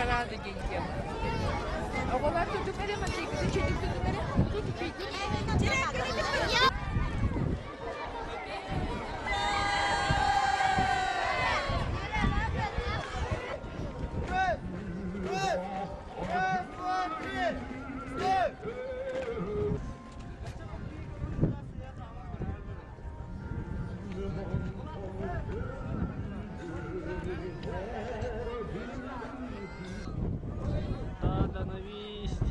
Парады день делают. Оҕолор тутук эрэ, мачайгыты чөйдүк тутук эрэ. Тут чөйдүк. Надо навести.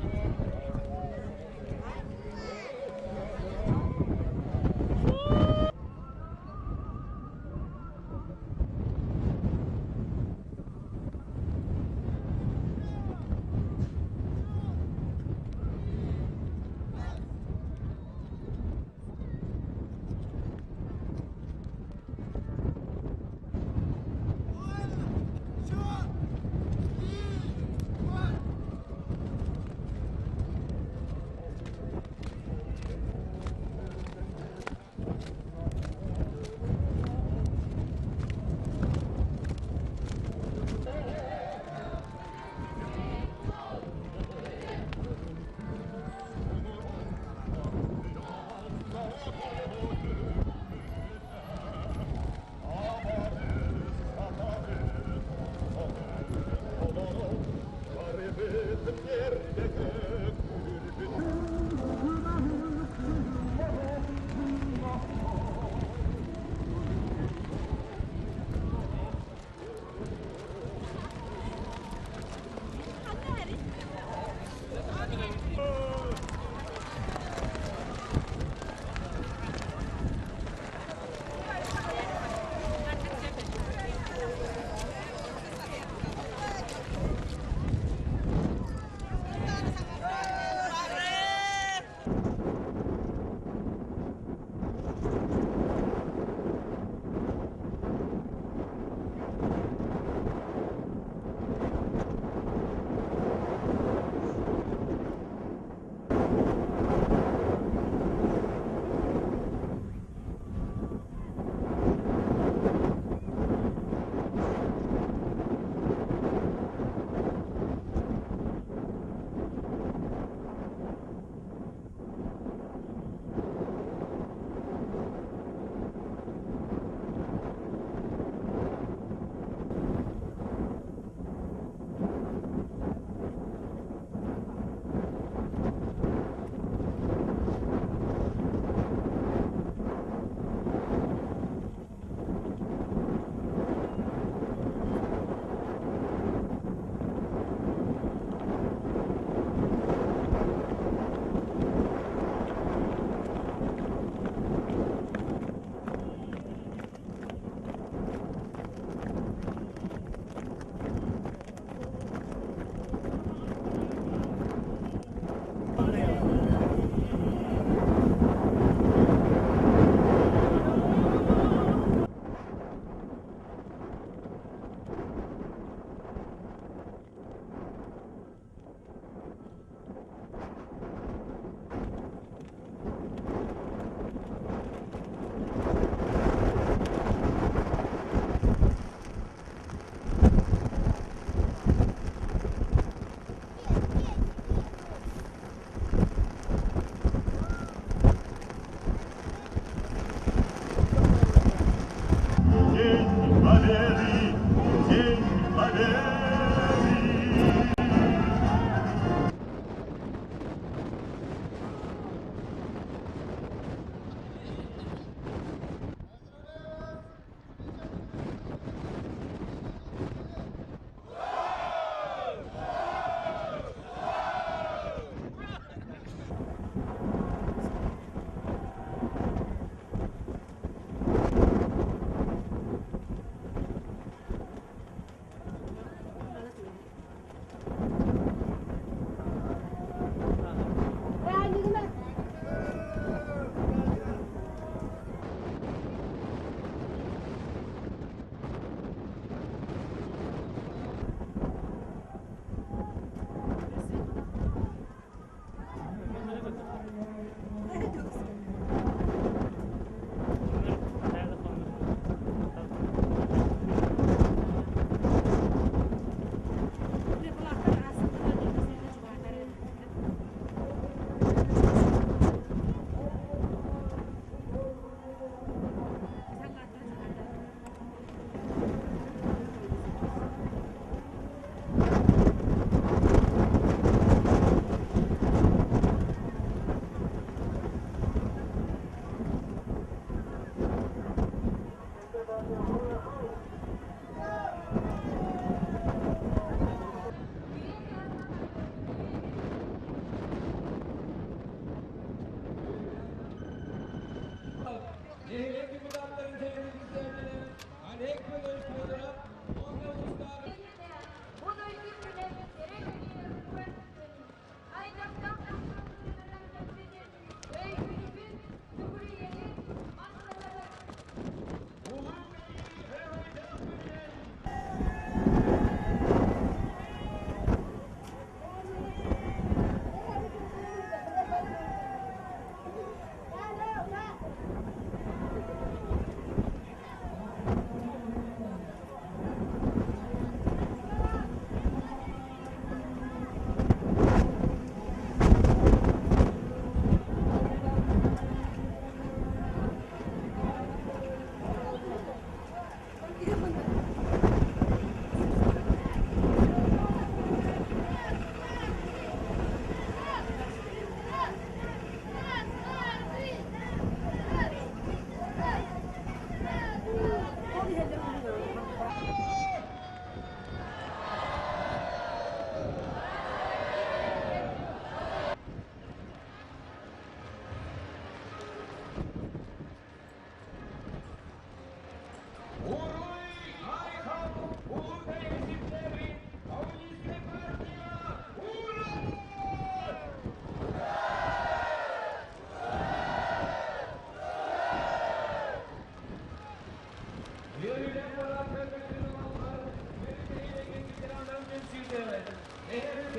Уруй!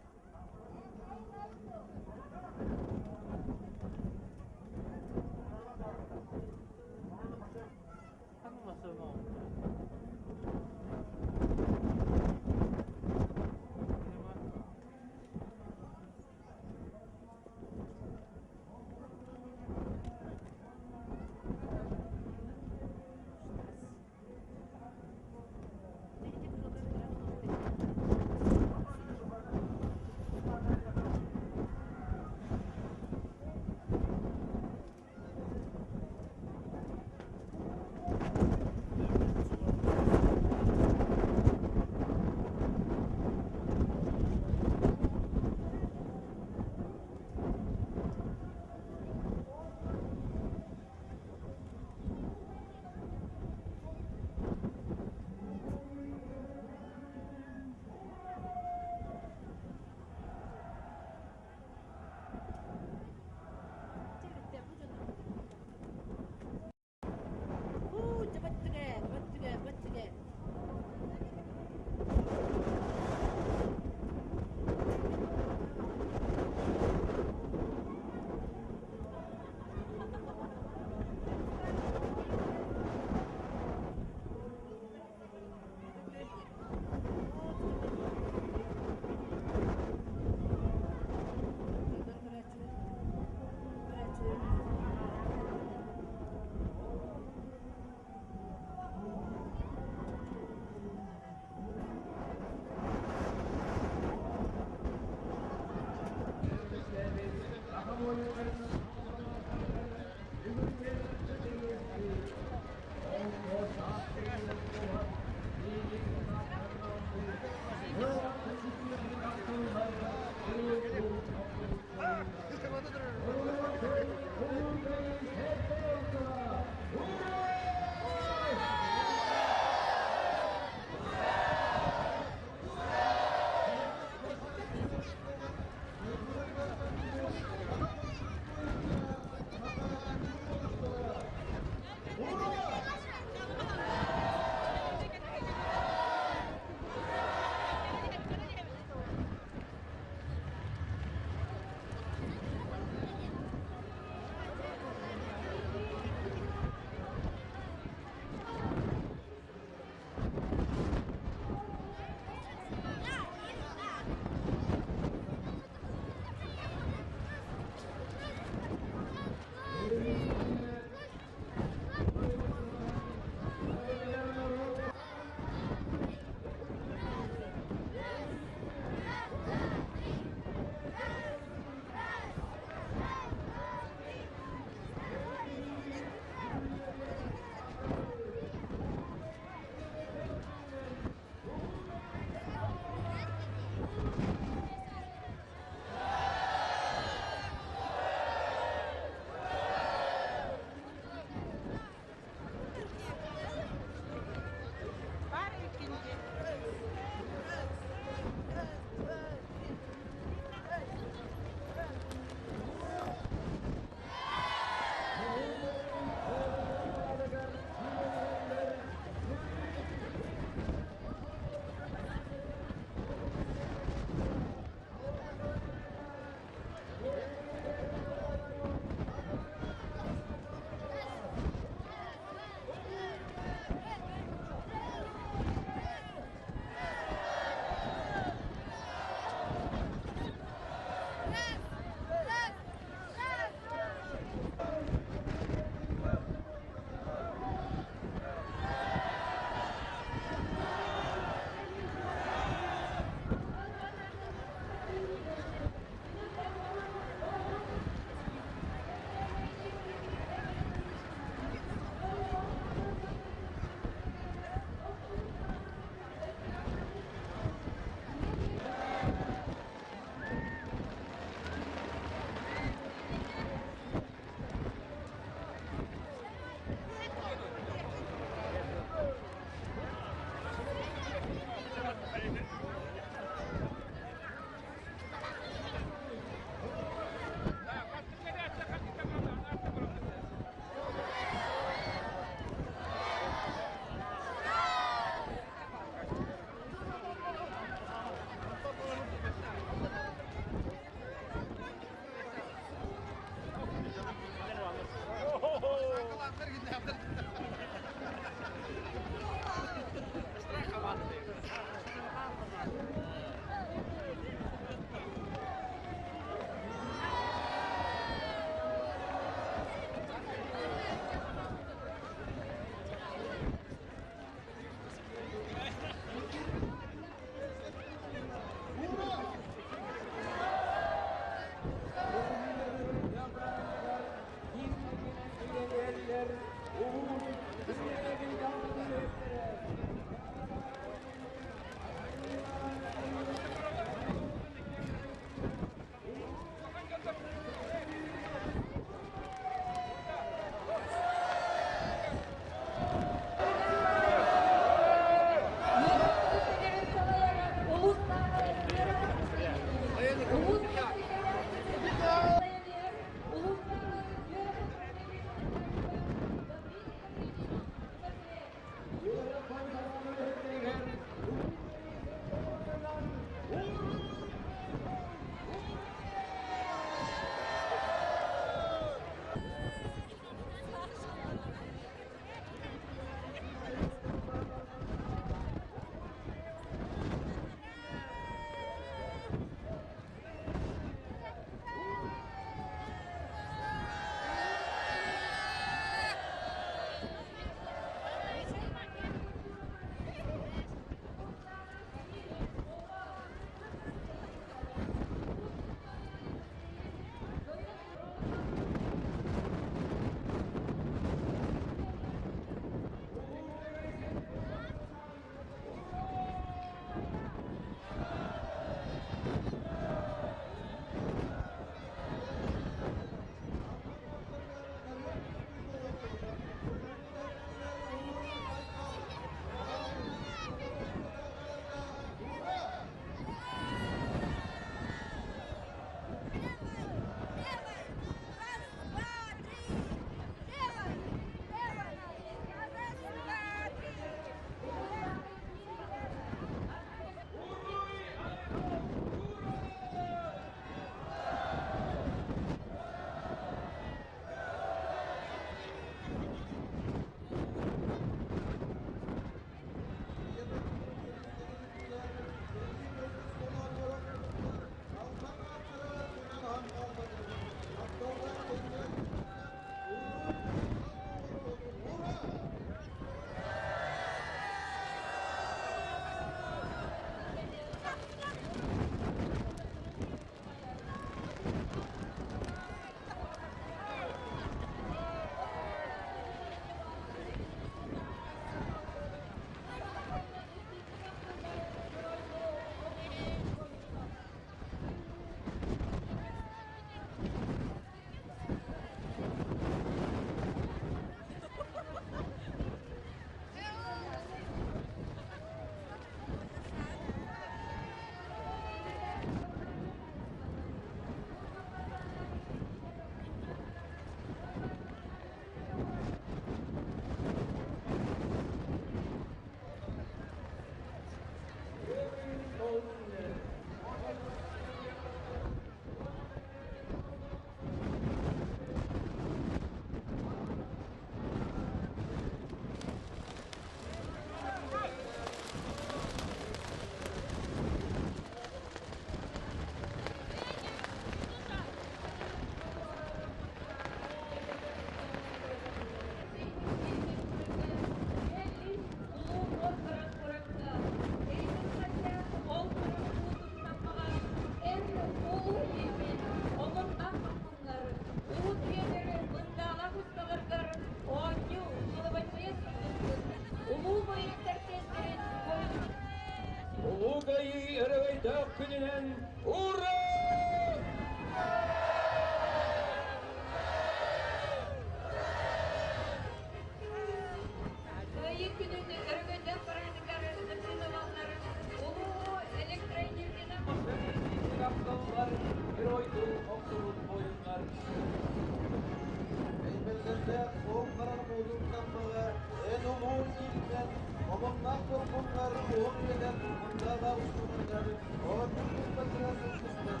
тургуннар, уһун үйэлэр мындала устуннар, ордук сылдьыстар,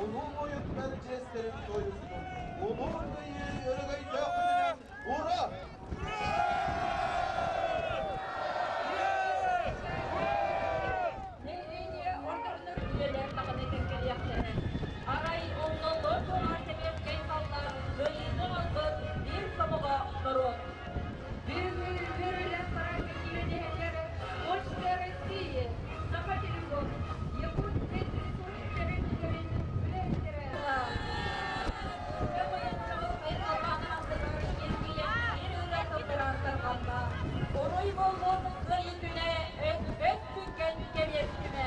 улуу буойуттар чиэстэрин туойустун, Улуу Кыайыы өрөгөйдөөх күнүнэн ура! Нэһилиэнньэ ордорунар үлэлэр даҕаны кэккэлиэхтэрэ. Арай онноллор буолар сэбиэскэй саллаат кыайыыны оҥорбут биир сомоҕо норуот. Бүгүн үөрүүлээх парад киирэн Почта России, Сахателеком, Якутский ресурс тэрилтэлэрин үлэһиттэрэ Орой боллун кыайыы күнэ өспөт күҥҥэн кэриэстимэ.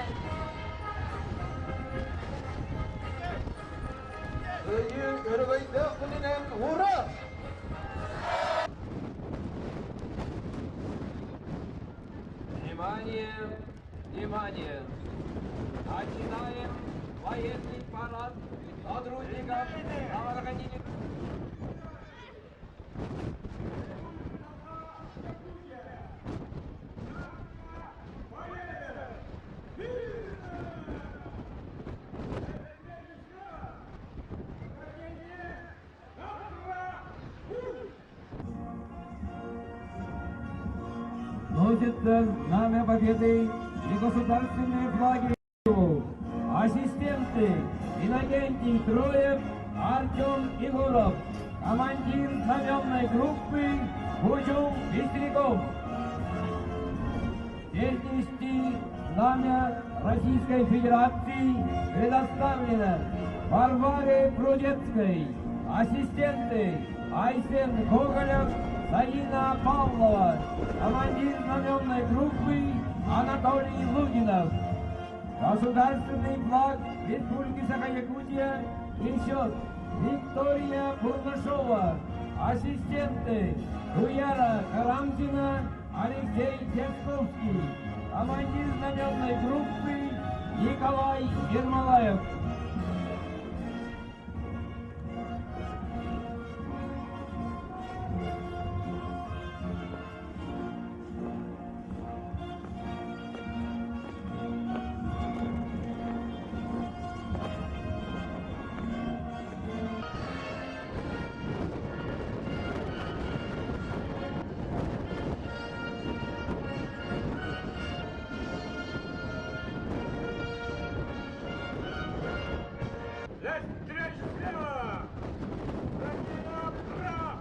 Кыайыы өрөгөйдөөх күнүнэн ура! Внимание! Внимание! Начинаем военный парад сотрудников правоохранительных. Носится знамя Победы и государственные флаги. Ассистенты Иннокентий Троев, Артем Егоров, командир знаменной группы Кучум Пестряков. Честь нести знамя Российской Федерации предоставлено Варваре Прудецкой, ассистенты Айсен Гоголев, Зарина Павлова, командир знаменной группы Анатолий Лугинов. Государственный флаг Республики Саха-Якутия несет Виктория Бурнашова, ассистенты Туяра Карамзина, Алексей Дядьковский, командир знаменной группы Николай Ермолаев. Слева! Право!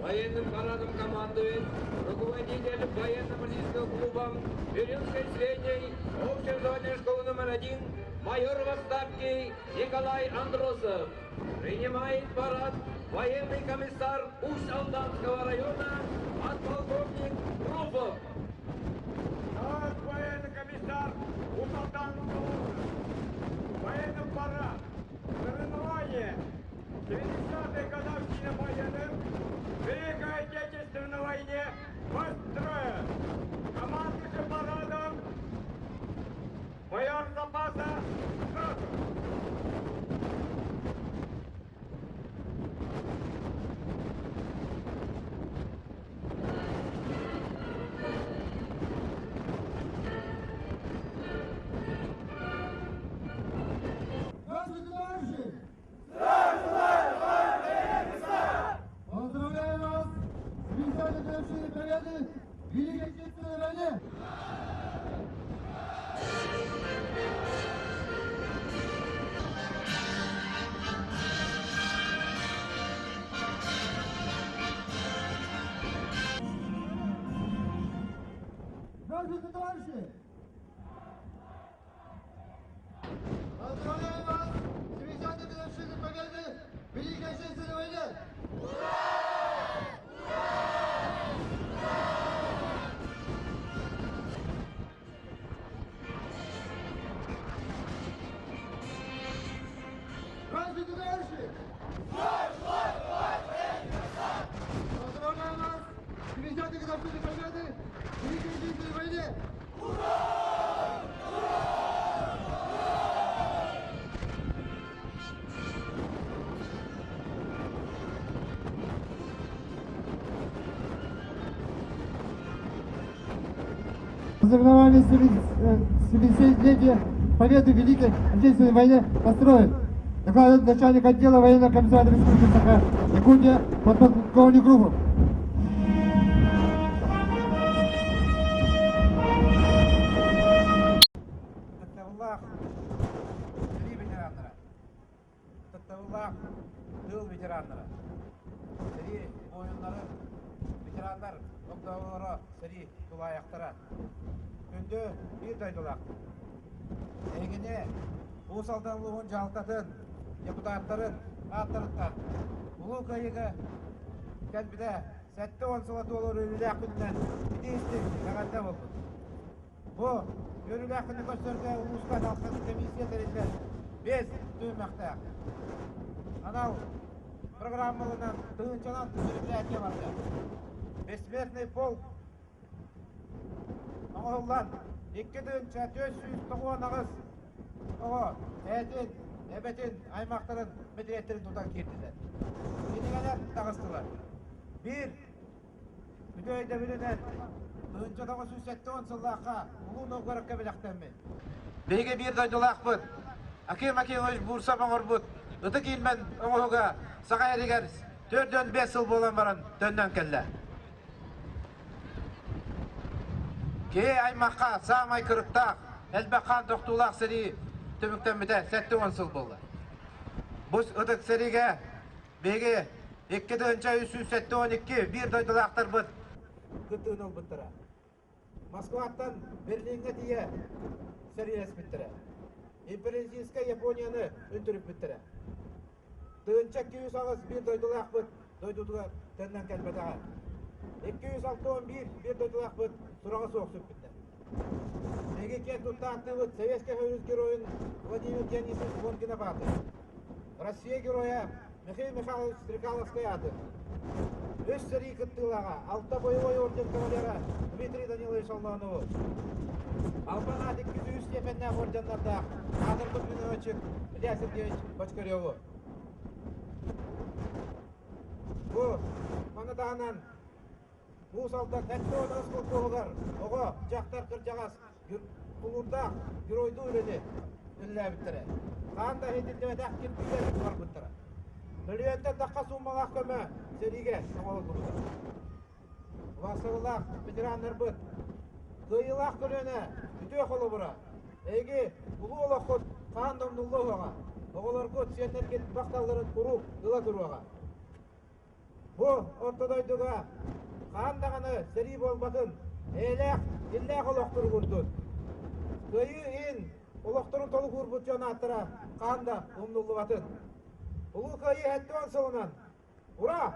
Военным парадом командует руководитель военно-политического клуба Бирюкской средней общеобразовательной школы номер 1 майор в отставке Николай Андросов. Принимает парад военный комиссар Усть-Алданского района подполковник Руфов. Товарищ военный комиссар Усть-Алданского округа. Военный парад. Соревнование. 70-й годовщина Победы. Великой Отечественной войне построен. Командующий парадом майор запаса Красов. Здравствуйте, товарищи! Поздравляю вас с 50-й годовщиной Победы в Великой Отечественной войне! Здравствуйте, товарищи! Поздравляю вас с 70-й годовщиной Победы в Великой Отечественной войне! Здравствуйте, товарищи! Поздравляю вас с 70-й годовщиной Победы в Великой Отечественной войне! Ознаменовали 70-летие Победы в Великой Отечественной войне построен. Докладывает начальник отдела военного комиссариата Республики Саха, Якутия, подполковник Руфов. Ытыктабыллаах сэрии ветераннара, ытыктабыллаах тыыл ветераннара, сэрии буойуннарын, ветераннар огдооболоро, сэрии тулаайахтара, күндү биир дойдулаахтар. Эһигини Уус Алдан улууһун дьаһалтатын депутаттарын ааттарыттан Улуу Кыайыыга кэлбитэ 70 сыла туолар үөрүүлээх күнүнэн итии-истиҥ эҕэрдэ буолбут. Бу үөрүүлээх күнү көрсөргө улууска анал комиссия тэриллэн биэс түһүмэхтээх анал программаларынан тыһыынчанан мероприятие барда. Бессмертный полк оҥоһуллан 2498 оҕо эһэтин, эбэтин, аймахтарын мэтириэттэрин тутан киирдилэр. Кинигэлэр таҕыстылар. Биир Үтүө өйдөбүлүнэн 1970 сыллаахха Улуу Новгородка бэлэхтэммит. Биһиги биир дойдулаахпыт Аким Акимович Бурсов оҥорбут Ытык Иилмэн оҥоһуга Саха эригэр 45 сыл буолан баран төннөн кэллэ. Киһи аймахха саамай кырыктаах, элбэх хаан тохтуулаах сэрии түмүктэммитэ 70 сыл буолла. Бу ытык сэриигэ Биһиги 2372 биир дойдулаахтарбыт кыттыыны ылбыттара. Москваттан Берлиҥҥэ тиийэ сэриилэспиттэрэ. Империалистическай Японияны үнтүрүппүттэрэ. 1208 биир дойдулаахпыт дойдутугар төннөн кэлбэтэҕэ. 261 биир дойдулаахпыт сураҕа суох сүппүттэр. Биһиги киэн тутта ааттыыбыт Советскай Союз геройун Владимир Дионисович Лонгинов аатын. Россия Геройа Михаил Михайлович Стрекаловскай ааты. Үс сэрии кыттыылааҕа, алта боевой орден кавалера Дмитрий Данилович Оллоонову. Албан аат икки степеннээх орденнардаах аатырбыт минометчик Илья Сергеевич Бочкареву. Бу маны таһынан Уус Алдан Эттэ колхоһугар оҕо, дьахтар, кырдьаҕас тулуурдаах геройдуу үлэни үлэлээбиттэрэ. Хаан да иһитиллибэтэх кирбиилэр барбыттара. Мөлүйүөнтэн тахха сууммалаах көмө сэриигэ оҥоһуллубута. Убаастабыллаах ветераннарбыт, кыайыылаах көлүөнэ үтүө холобура, эһиги улуу олоххут хаан да умнуллуо суоҕа, оҕолоргут, сиэннэргит махталларын куруук ыла туруоҕа. Бу орто дойдуга хаан даҕаны сэрии буолбатын, эйэлээх, иллээх олох туругурдун. Кыайыы иһин олохторун толук уурбут дьон ааттара хаан да умнуллубатын. Улуу Кыайыы 70 сылынан! Ура!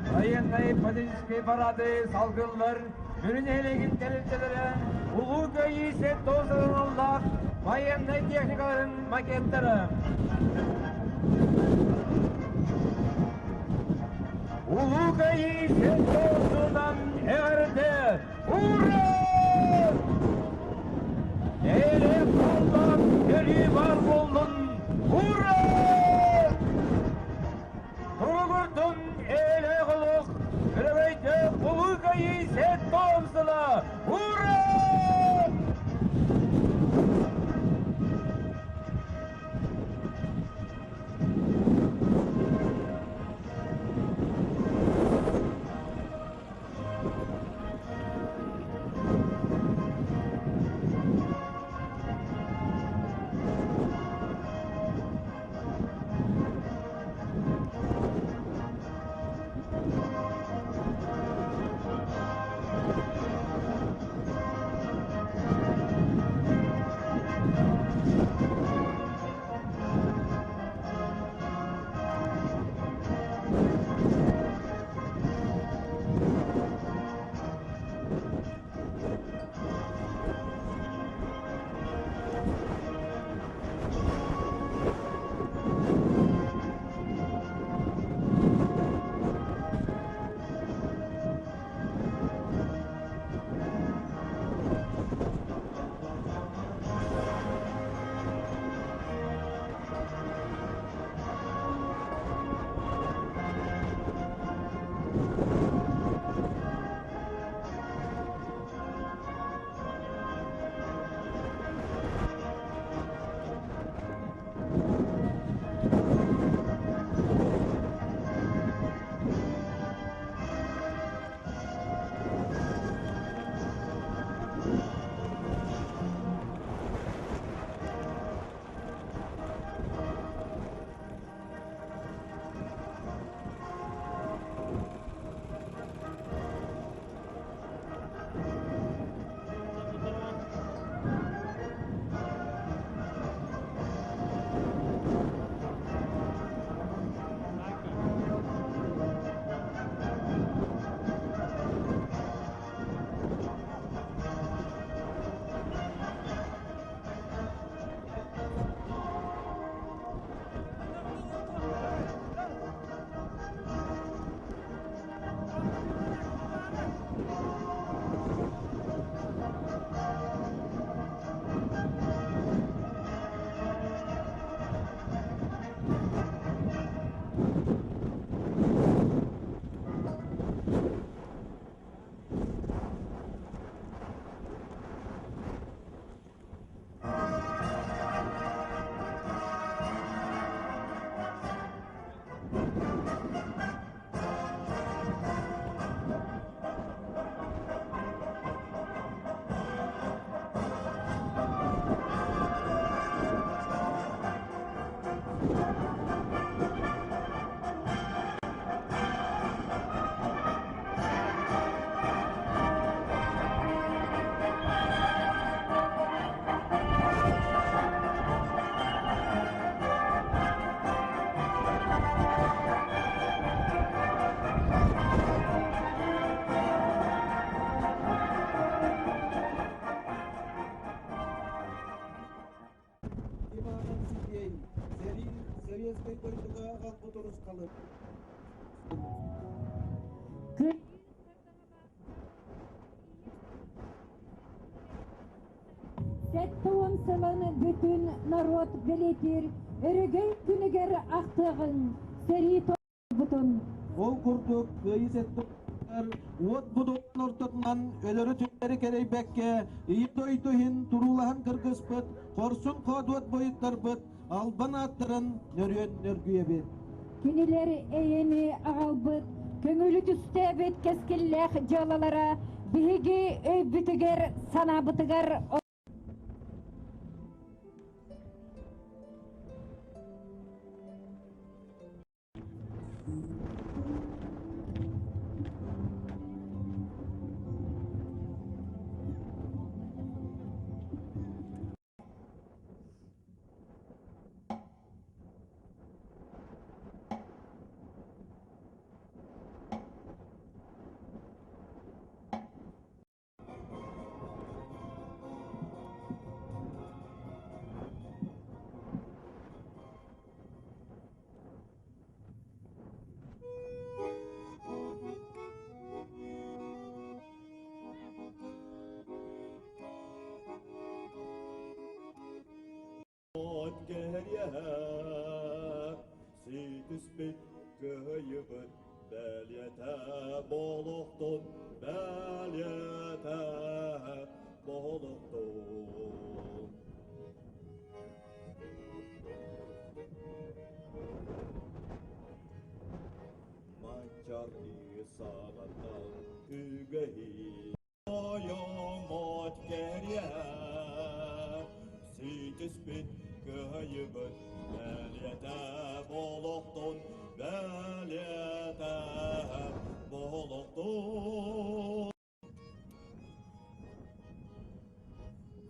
Военнай политическай парады салгыллар Мүрү нэһилиэгин тэрилтэлэрэ Улуу Кыайыы 70 сыллаах военнай техникаларын макеттара. Улуу Кыайыы 70 сылынан эҕэрдэ! Ура! Эйэлээх халлаан өрүү баар буоллун! Ура! Туругурдун эйэлээх олох, өрөгөйдөөх Улуу Кыайыы 70 сыла! Ура! Иванов Сергей, сэрии Советскай дойдуга аҕалбыт урусхалы. Сэттэ сылын бүтүн норуот бэлиэтиир өрөгөй күнүгэр ахтыаҕыҥ сэрии толорбутун. Ол курдук Кыайыы сэттэ уот будуун ортотунан өлөрү-түннэри кэрэйбэккэ Ийэ дойду иһин туруулаһан кыргыспыт хорсун хоодуот буойуттарбыт албан ааттарын нөрүөн нөргүйэбит. Кинилэр эйэни аҕалбыт, көҥүлү түстээбит кэскиллээх дьыалалара биһиги өйбүтүгэр, санаабытыгар От кэриэһэ ситиспит кыайыбыт бэлиэтэ болохтун бэлиэтэ болохтун. Манчар саҕаттан үгэһи Ойомот кэриэ ситиспит кыайыбыт бэлиэтэ болохтун бэлиэтэ болохтун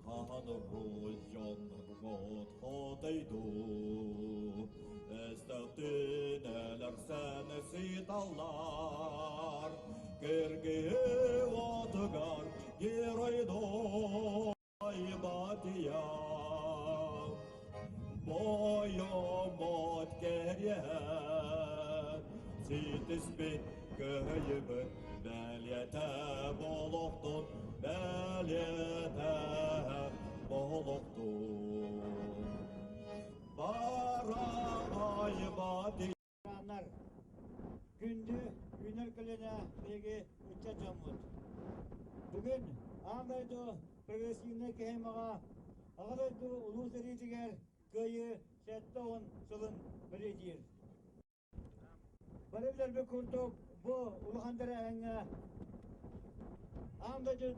Хаһан дьонноргот хотойду Эстөхтүн өлөрсөн сыталлар Кыргыы отугар геройдой батыйа Бойомот кэриэһэ ситиспит кыайыбыт бэлиэтэ болохтун бэлиэтэ болохтун Бараҕай бати Күндү үүнэр көлүөнэ биһиги ыччат дьоммут. Бүгүн аан дойду прогрессивнай кыһаммаҕа Аҕа дойду Улуу сэриитигэр Кыайыы 70 сылын бэлиэтиир. Бары билэрбит курдук, бу улахан тэрээһиҥҥэ аан дойду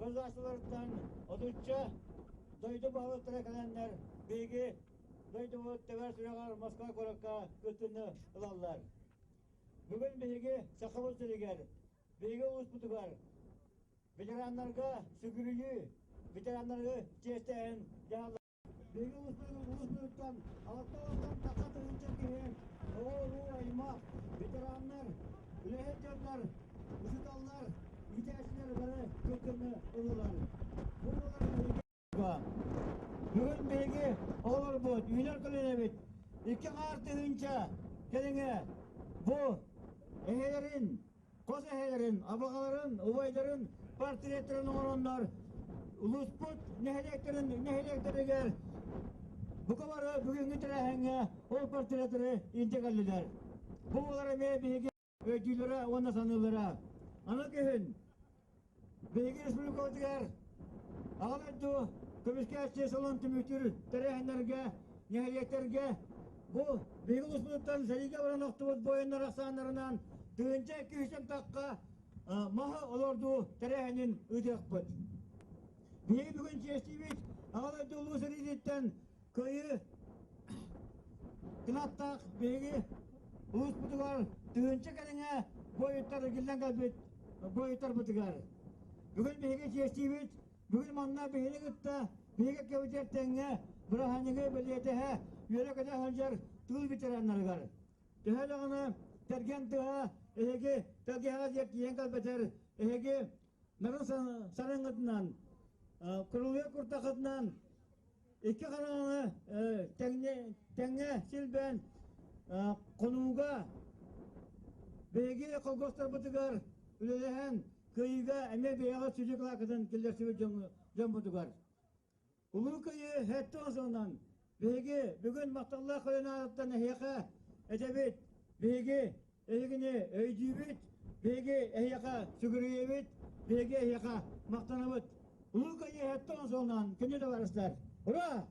государстволарыттан отучча дойду баһылыктара кэлэннэр биһиги дойдубут тэбэр сүрэҕэр Москва куоракка кыттыыны ылаллар. Бүгүн биһиги Сахабыт сиригэр, биһиги улууспутугар ветераннарга сүгүрүйүү, ветераннары чиэстээһин дьаһаллар. Биһиги улууспутуттан 6 тахса тыһыынча киһи оҕо-уруу аймах, ветераннар, үлэһит дьоннор, учууталлар, иитээччилэр бары кыттыыны ыллылар. Бу буолар биһиги Бүгүн биһиги оҕолорбут, үүнэр көлүөнэбит икки хаар тыһыынча кэриҥэ бу эһэлэрин, хос эһэлэрин, абаҕаларын, убайдарын портреттарын оҥороннор улууспут нэһилиэктэрин нэһилиэктэригэр бука бары бүгүҥҥү тэрээһиҥҥэ ол портреттары илдьэ кэллилэр. Бу буолар эмиэ биһиги өйдүүллэрэ уонна саныыллара. Аны күһүн биһиги республикабытыгар Аҕа дойду көмүскээччи сылын түмүктүүр тэрээһиннэргэ, нэһилиэктэргэ Бу биһиги улууспутуттан сэриигэ баран охтубут буойуннар ахсааннарынан 1200 тахха маһы олордуу тэрээһинин ыытыахпыт. Биһиги бүгүн чиэстиибит Аҕа дойду Улуу сэриититтэн Кыайыы кынаттаах биһиги улууспутугар тыһыынча кэриҥэ буойуттар эргиллэн кэлбит буойуттарбытыгар. Бүгүн биһиги чиэстиибит, бүгүн манна биһиги кытта биһиги кэбитэр тэҥҥэ бырааһынньыгы бэлиэтэһэ үөрэ-көтө сылдьар тыыл ветераннарыгар. Төһө даҕаны тэргэн тыаһа эһиги тэлгэһэҕэ диэки тиийэн кэлбэтэр, эһиги нарын сарыҥҥытынан, курулуйа куртахытынан Икки хараҥаны тэҥҥэ силбээн хонууга биһиги колхозтарбытыгар үлэлэһэн кыайыыга эмиэ бэйэҕэ сүдү кылаакытын киллэрсибит дьоммутугар. Улуу Кыайыы 70 сылынан биһиги бүгүн махталлаах көлүнэ эһиэхэ этэбит, биһиги эһигини өйдүүбүт, биһиги эһиэхэ сүгүрүйэбит, биһиги эһиэхэ махтанабыт. Улуу Кыайыы 70 сылынан күндү табаарыстар! Ура!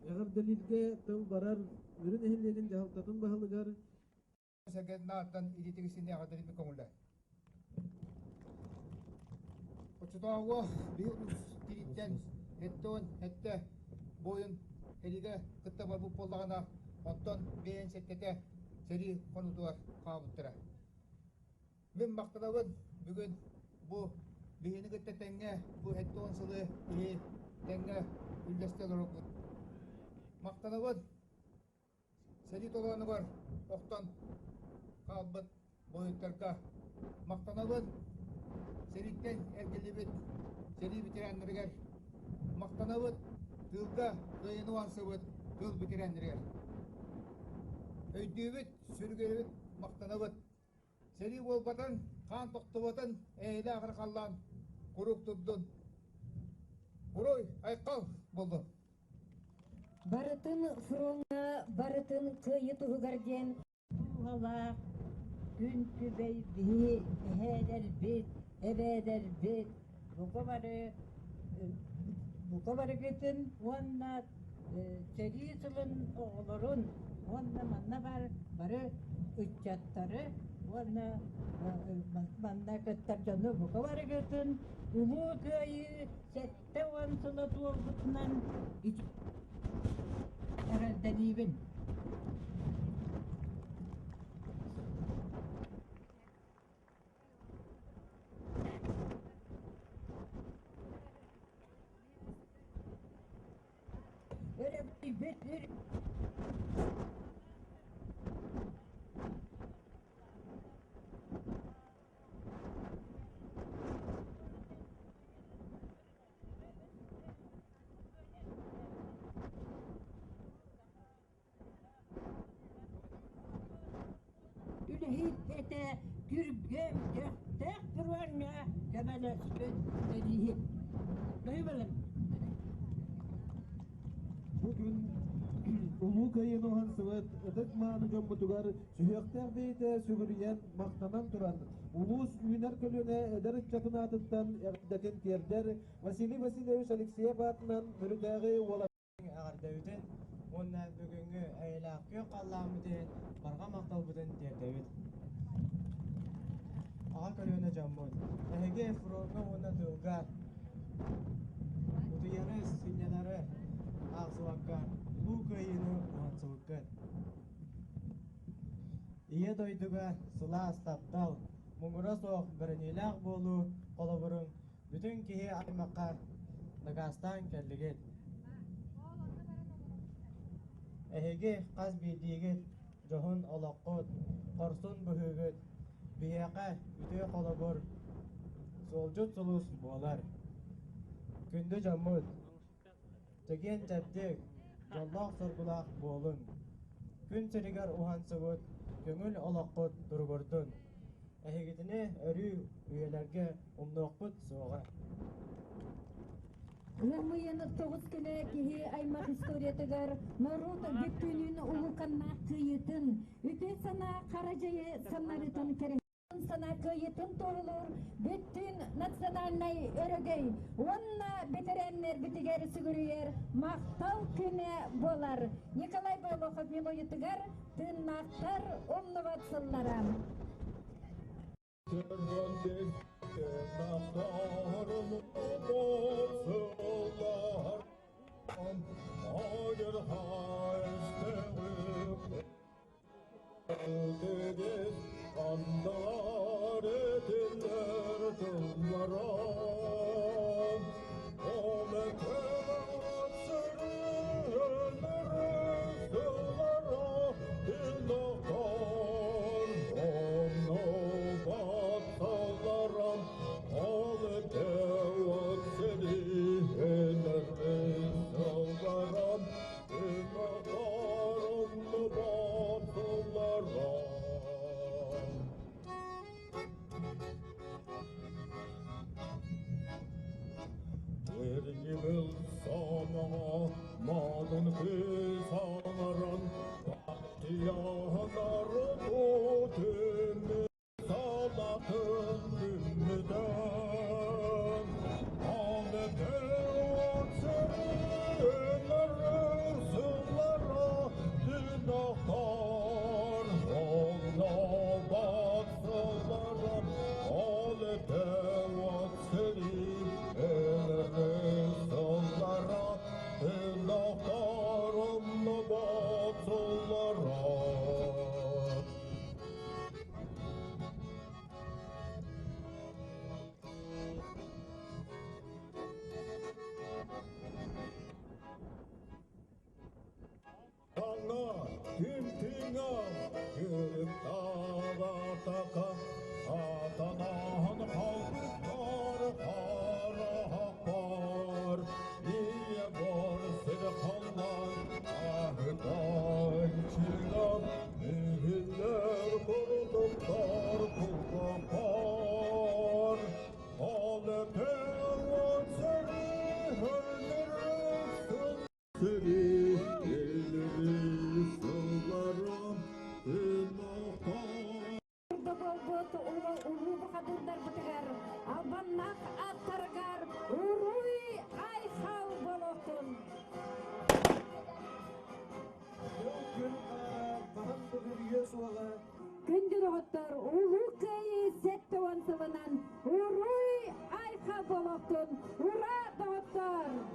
Эҕэрдэлииргэ тыл барар Мүрү нэһилиэгин дьаһалтатын баһылыгар Сэргэннааттан илиитигисини эҕэрдэлиирбит көҥүллээ. Оччотооҕу биһи улуус тирииттэн сэттэ сэттэ буойун сэриигэ кытта барбыт буоллаҕына, онтон бэйэн сэттэтэ сэрии хонуутугар хаалбыттара. Мин махтанабын бүгүн бу биһини кытта тэҥҥэ бу 70 сылы киһи тэҥҥэ үллэстэ олорорбут. Махтанабын Сэрии толоонугар охтон хаалбыт буойуттарга махтанабын. Сэрииттэн эргиллибит сэрии ветераннарыгар махтанабыт. Тыылга кыайыыны уһансыбыт тыыл ветераннарыгар. Өйдүүбүт, сүрүгүрэбит, махтанабыт. Сэрии буолбатын, хаан тохтубатын, эйэлээх эрэ халлаан куруук турдун. Уруй, айхал буоллун! Барытын фроҥҥа, барытын кыайыы туһугар диэн дууһалаах күн күбэй биһи эһээлэрбит, эбээлэрбит бука бары бука барыгытын уонна сэрии сылын оҕолорун уонна манна баар бары ыччаттары уонна манна кыттар дьону бука барыгытын Улуу Кыайыы 70 сыла туолбутунан эҕэрдэлиибин! Өрөбүйбүт Үлэһит этэ күргүөм көхтөөх фроҥҥа көмөлөспүт сэрииһит. Бөһүбэлэм. Бу күн Улуу Кыайыыны уһансыбыт ытык-мааны дьоммутугар сүһүөхтээх бэйэтэ сүгүрүйэн, махтанан туран, улуус үүнэр көлүөнэ эдэр ыччатын аатыттан эҕэрдэтин тиэрдэр Василий Васильевич Алексеев аатынан Мүрүтээҕи уола эҕэрдэбитин уонна бүгүҥҥү эйэлээх күөх халлааммыт иһин барҕа махталбытын тиэрдэбит. Аҕа көлүөнэ дьоммут, эһиги фроҥҥа уонна тыылга утуйары, сынньанары аахсыбакка Улуу Кыайыыны уһансыбыккыт. Ийэ дойдуга сылаас таптал, муҥура суох бэриниилээх буолуу холобурун бүтүн киһи аймахха дакаастаан кэллигит. Эһиги хас биирдиигит дьоһун олоххут, хорсун быһыыгыт биһиэхэ үтүө холобур, суолдьут сулус буолар. Күндү дьоммут, чэгиэн-чэбдик, дьоллоох-соргулаах буолуҥ. Күн сиригэр уһансыбыт көҥүл олоххут туругурдун. Эһигитини өрүү үйэлэргэ умнуохпут суоҕа. Ыам тоҕус күнэ киһи аймах историятыгар норуот бүттүүнүн улууканнаах кыайыытын, үтүө санаа хара дьайы самнарыытын кэрэһилиир. Санаа кыайыытын туоһулуур бүттүүн национальнай өрөгөй уонна бэтэрээннэрбитигэр сүгүрүйэр махтал күнэ буолар. Николай Бойлохов мелодиятыгар тыыннаахтар умнубат сыллара. Буолбут улуу бухатыырдарбытыгар албаннаах аттарыгар уруй айхал буолуохтун! Күндү доҕоттор, Улуу Кыайыы 70 сылынан уруй айхал буолуохтун! Ура, доҕоттор!